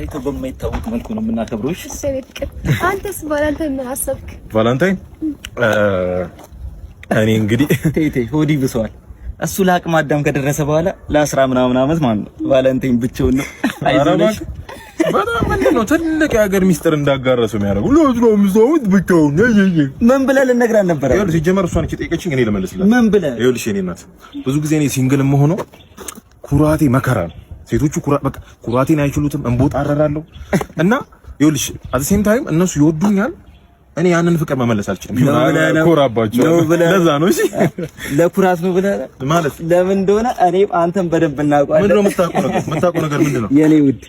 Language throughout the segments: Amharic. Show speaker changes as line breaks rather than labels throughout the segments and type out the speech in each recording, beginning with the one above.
ታይቶ በማይታወቅ መልኩ ነው የምናከብረው። እሺ?
እሺ የኔ ፍቅር፣ አንተስ Valentine ምን አሰብክ?
Valentine እኔ እንግዲህ
ተይ ተይ፣ ሆዲ ብሰዋል። እሱ ለአቅመ አዳም ከደረሰ በኋላ ለ10 ምናምን ዓመት ማለት ነው Valentine ብቻውን ነው። አይዞሽ።
በጣም ምንድን ነው ትልቅ የሀገር ሚስጥር እንዳጋረሱ የሚያደርጉ ለ15 ዓመት ብቻውን።
ምን ብለህ ልነግራት ነበረ?
ይኸውልህ፣ ሲጀመር እሷን እኮ የጠየቀችኝ እኔ ልመልስላት።
ምን ብለህ?
ይኸውልሽ የእኔ እናት፣ ብዙ ጊዜ እኔ single የምሆነው ኩራቴ መከራ ነው። ሴቶቹ በቃ ኩራቴን አይችሉትም፣ እንቦጣረራለሁ እና ይኸውልሽ at same time እነሱ ይወዱኛል፣ እኔ ያንን ፍቅር መመለስ አልችልም። ኮራባቸው። ለዛ ነው። እሺ።
ለኩራት ነው ብለህ
ማለት
ለምን እንደሆነ እኔም አንተም በደንብ እናውቀዋለን።
ምንድን ነው የምታውቀው ነገር? የምታውቀው ነገር ምንድን ነው?
የኔ ውድ።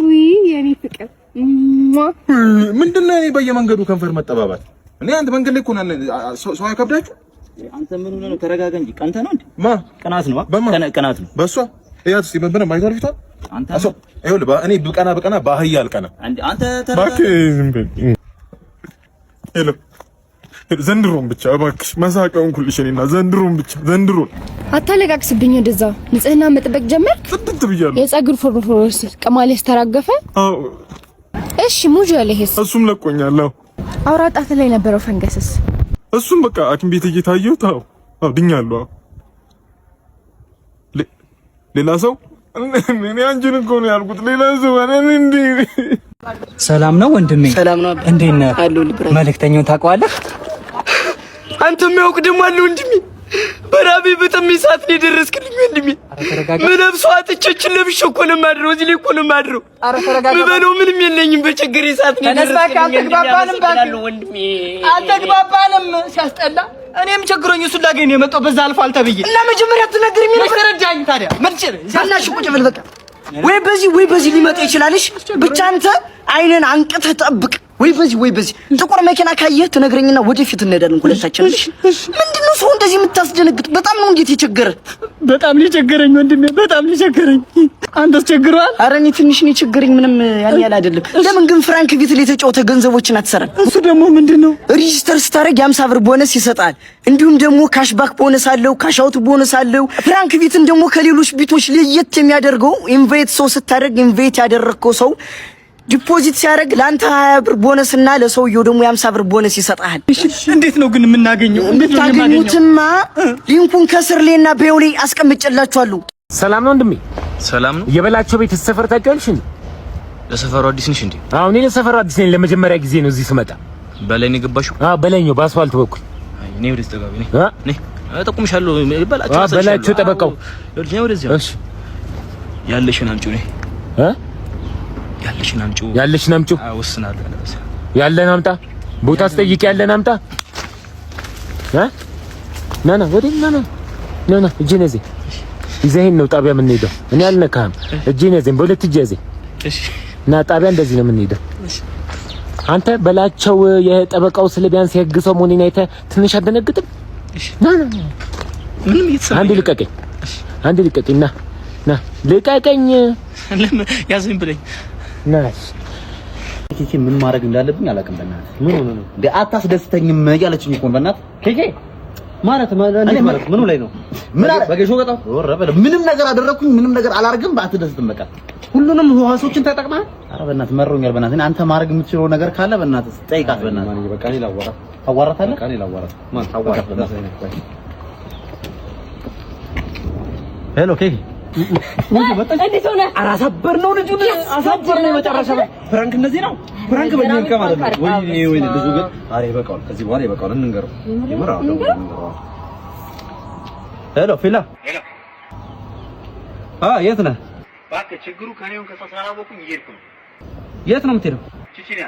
ውይ የኔ ፍቅር።
ምንድን ነው እኔ በየመንገዱ ከንፈር መጠባባት? እኔ አንተ መንገድ ላይ እኮ ነው ሰው አይከብዳችሁ?
አንተ ምን ሆነህ ነው? ተረጋጋ እንጂ። ቀንተህ ነው እንዴ?
ማ?
ቅናት ነው። ቅናት ነው።
በእሷ እያት እስኪ በደንብ አይቷል ፊቷን።
አንተ
ይኸውልህ እኔ ብቀና ብቀና በአህያ አልቀና።
አንተ ተረጋጋ።
ዝም በል። Hello፣ ዘንድሮን ብቻ እባክሽ መሳቂያውን ኩልሽ እኔና ዘንድሮን ብቻ ዘንድሮን።
አታለቃቅስብኝ። ወደዛ ንጽህና መጠበቅ ጀመርክ?
ጽድት ብያለሁ።
የፀጉር ፎርፎርስ ቅማል ተራገፈ?
አዎ።
እሺ ሙጅ ያለህስ?
እሱም ለቆኛል። አዎ።
አውራ ጣት ላይ የነበረው ፈንገስስ?
እሱም በቃ ሐኪም ቤት እየታየሁት አዎ አዎ ድኛለሁ። አዎ፣ ሌላ ሰው እኔ አንቺን እኮ ነው ያልኩት። ሌላ ሰው እኔ እንዴ።
ሰላም ነው ወንድሜ?
ሰላም ነው።
እንዴት ነህ?
አለሁልህ brother።
መልእክተኛውን ታውቀዋለህ?
አንተ የሚያውቅ ደግሞ አለ ወንድሜ። በራቤ በጠሜ ሰዓት ነው የደረስክልኝ ወንድሜ። ምለብሰው አጥቼ ለብሼ እኮ ነው የማድረው። እዚህ ላይ እኮ ነው የማድረው። ምበለው ምንም የለኝም። በችግሬ ሰዓት ነው የደረስክልኝ።
አልተግባባንም፣
አመሰግናለሁ ወንድሜ።
አልተግባባንም። ሲያስጠላ። እኔም ቸግሮኝ እሱን ላገኝ ነው የመጣው። በዛ አልፏል ተብዬ
እና መጀመሪያ ትነግረኝ ነበር።
ተረዳኝ። ታዲያ መልቼ
በእናትሽ ቁጭ በል በቃ። ወይ በዚህ ወይ በዚህ ሊመጣ ይችላልሽ። ብቻ አንተ አይንን አንቅተህ ጠብቅ። ወይ በዚህ ወይ በዚህ ጥቁር መኪና ካየህ ትነግረኝና ወደፊት እንሄዳለን ሁለታችን። ምንድን ነው ሰው እንደዚህ የምታስደነግጥ? በጣም ነው እንዴት የቸገረ?
በጣም ሊቸገረኝ ወንድሜ፣ በጣም ሊቸገረኝ። አንተስ ቸግሮሃል?
ኧረ እኔ ትንሽ ነው የቸገረኝ፣ ምንም ያን ያህል አይደለም። ለምን ግን ፍራንክ ቤት ላይ ተጫውተህ ገንዘቦችን አትሰራም?
እሱ ደግሞ ምንድን ነው?
Register ስታደርግ የ50 ብር ቦነስ ይሰጣል። እንዲሁም ደግሞ cashback bonus አለው፣ cashout bonus አለው። ፍራንክ ቤትን ደግሞ ከሌሎች bet ኦች ለየት የሚያደርገው invite ሰው ስታደርግ invite ያደረግከው ሰው deposit ሲያደርግ ለአንተ 20 ብር ቦነስ እና ለሰውየው ደግሞ የ50 ብር ቦነስ ይሰጣል።
እንዴት ነው ግን የምናገኘው? እንዴት ነው የምናገኘው?
የምታገኙትማ link ኡን ከስር ሌና bio ላይ አስቀምጬላችኋለሁ።
ሰላም ነው ወንድሜ?
ሰላም ነው።
የበላቸው ቤት ሰፈር ታውቂዋለሽ እንዴ?
ለሰፈሩ አዲስ ነሽ እንዴ?
አዎ፣ እኔ ለሰፈሩ አዲስ ነኝ። ለመጀመሪያ ጊዜ ነው እዚህ ስመጣ።
በላይ ነው የገባሽው?
አዎ፣ በላይኛው በአስፋልት በኩል።
አይ፣ እኔ ወደዚህ ጠጋ በይ።
እ?
ነይ፣ እጠቁምሻለሁ። በላቸው።
አዎ፣ በላቸው ጠበቃው።
ይኸውልሽ፣ ነይ ወደዚህ።
እሺ።
ያለሽን አምጪው። ነይ።
እ?
ያለሽን አምጪው።
ያለሽን አምጪው።
አዎ፣ ወስናለሁ። ያለበለዚያ
ያለን አምጣ። ቦታ ስጠይቅ ያለን አምጣ። እ? ና ና፣ ወዴት? ና ና ና ና፣ እጄን ያዘኝ። ይዘኸኝ ነው ጣቢያ የምንሄደው። እኔ አልነካህም። እጄን ያዘኝ፣ በሁለት እጅ ያዘኝ።
እሺ።
ና ጣቢያ፣ እንደዚህ ነው የምንሄደው። አንተ በላቸው የጠበቃው ስለ ቢያንስ የህግ ሰው መሆኔን አይተህ ትንሽ አትደነግጥም? ና ና።
ምንም እየተሰማኝ
አንዴ ልቀቀኝ፣ አንዴ ልቀቀኝ። ና ና፣ ልቀቀኝ።
ለምን ያዘኝ ብለኝ።
ና።
ኬኬ፣ ምን ማድረግ እንዳለብኝ አላውቅም። በእናትህ
ምን ሆነ ነው?
እንዴ አታስደስተኝም እያለችኝ እኮ ነው። በእናትህ።
ኬኬ ማለት እንዴት ማለት ምኑ ላይ ነው?
ምን አለ?
በጌሾ ገጣው
ወረ በለ፣ ምንም ነገር አደረኩኝ፣ ምንም ነገር አላደርግም። አትደስትም በቃ።
ሁሉንም ህዋሶችን ተጠቅመሃል?
ኧረ በእናትህ መሮኛል። በእናትህ አንተ ማድረግ የምትችለው ነገር ካለ በእናትህ ጠይቃት። በእናትህ።
ማን? በቃ እኔ ላዋራት።
ታዋራታለህ?
በቃ እኔ ላዋራት። ማን?
ታዋራት በእናትህ። Hello ኬኬ።
እንዴት ሆነ?
ኧረ አሳበር ነው ልጁን፣ አሳበር ነው የመጨረሻ prank እንደዚህ ነው prank በእኛ ልክ ማለት ነው። ወይኔ ወይኔ፣ ልጁ ግን ኧረ ይበቃዋል። ከዚህ በኋላ ይበቃዋል። እንንገረው። የምር አዎ፣ ደውለን እንንገረው። Hello ፊላ።
Hello።
የት ነህ?
እባክህ ችግሩ ከኔውን ከሰው ስላላወኩኝ እየሄድኩ ነው።
የት ነው የምትሄደው?
ቺቺኒያ።